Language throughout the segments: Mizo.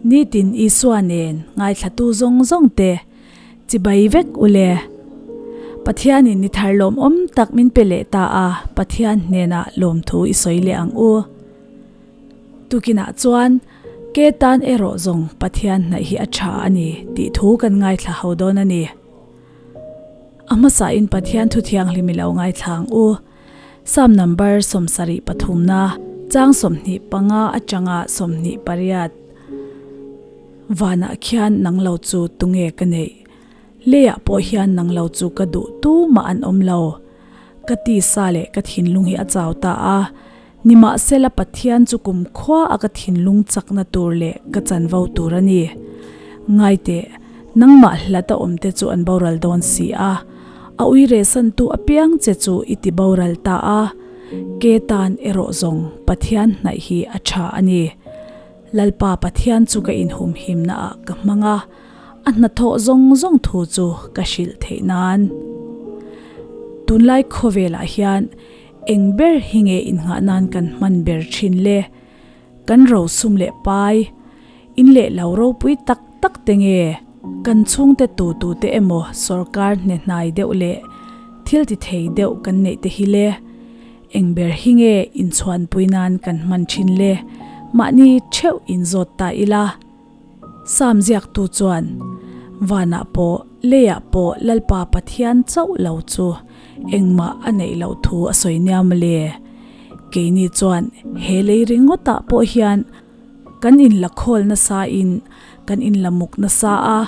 Nitin Isua nen ngaithlatu zawng zawng te chibai vek u le. Pathianin ni thar lawmawm tak min pe leh ta a, Pathian hnenah lawmthu i sawi leh ang u. Tukinah chuan ke tan erawh zawng Pathian hnaih hi a tha a ni tih thu kan ngaithla ho dawn a ni. A hmasain Pathian thu thianghlim i lo ngaithla ang u. Psalm number 73 na chang 25 atanga 28. Vanah khian nang lo chu tunge ka neih? Leiah pawh hian nang lo chu ka duh tumah an awm lo. Ka tisa leh ka thinlung hi a chau ta a. Nimahsela Pathian chu kumkhua a ka thinlung chakna tur leh ka chanvo tur a ni. Ngaiteh, nangmah hlat a awmte chu an boral dawn si a, a uiresantu apiang che chu i ti boral ta a, ke tan erawh zawng Pathian hnaih hi a tha a ni. Lalpa Pathian chu ka inhumhimna ah ka hmang a, a hnathawh zawng zawng thu chu ka hrilh theih nan. Tunlai khawvelah hian Eng ber hi nge innghah nan kan hman ber thin le? Kan ro sum leh pai, in leh lo ropui tak tak te nge? Kan chhungte tu tu te emaw sorkar hne hnai deuh leh thil ti thei deuh kan neih te hi le? Eng ber hi nge inchhuanpui nan kan hman thin le? Mahni theuh inzawt ta ila. Sam ziaktu chuan, Vanah pawh, leiah pawh Lalpa Pathian chauh lo chu engmah a neih loh thu a sawi nia mawle. Keini chuan he lei ringawtah pawh hian kan inla khawl nasa in kan inla muk nasa a,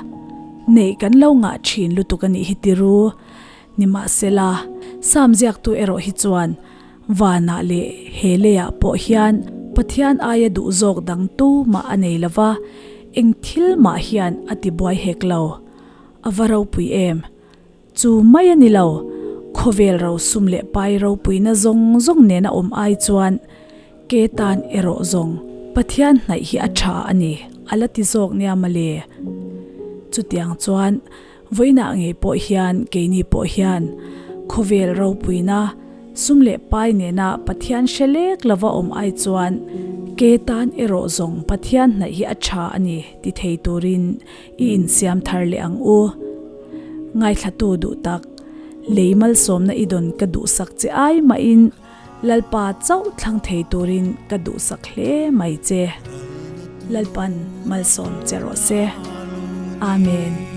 neih kan lo ngah thin lutuk a nih hi tiru. Nimahsela, Sam ziaktu erawh hi chuan Vanah leh he leiah pawh hian Pathian aia duh zawk dang tu mah a nei lo va, eng thil mah hian a ti buai hek lo. A va ropui em? Chu mai a ni lo, khawvel rosum leh pai ropuina zawng zawng nena awm ai chuan ke tan erawh zawng Pathian hnaih hi a tha a ni, a la ti zawk nia mawle. Chutiang chuan Vawiinah ngei pawh hian keini pawh hian khawvel ropuina, sum leh pai nena Pathian hre lek lova awm ai chuan ke tan erawh zawng Pathian hnaih hi a tha a ni ti thei turin i insiam thar leh ang u. Ngaithlatu duh tak, lei malsawmna i dawn ka duhsak che ai mahin Lalpa chauh thlang thei turin ka duhsak hle mai che. Lalpan malsawm che rawh se. Amen.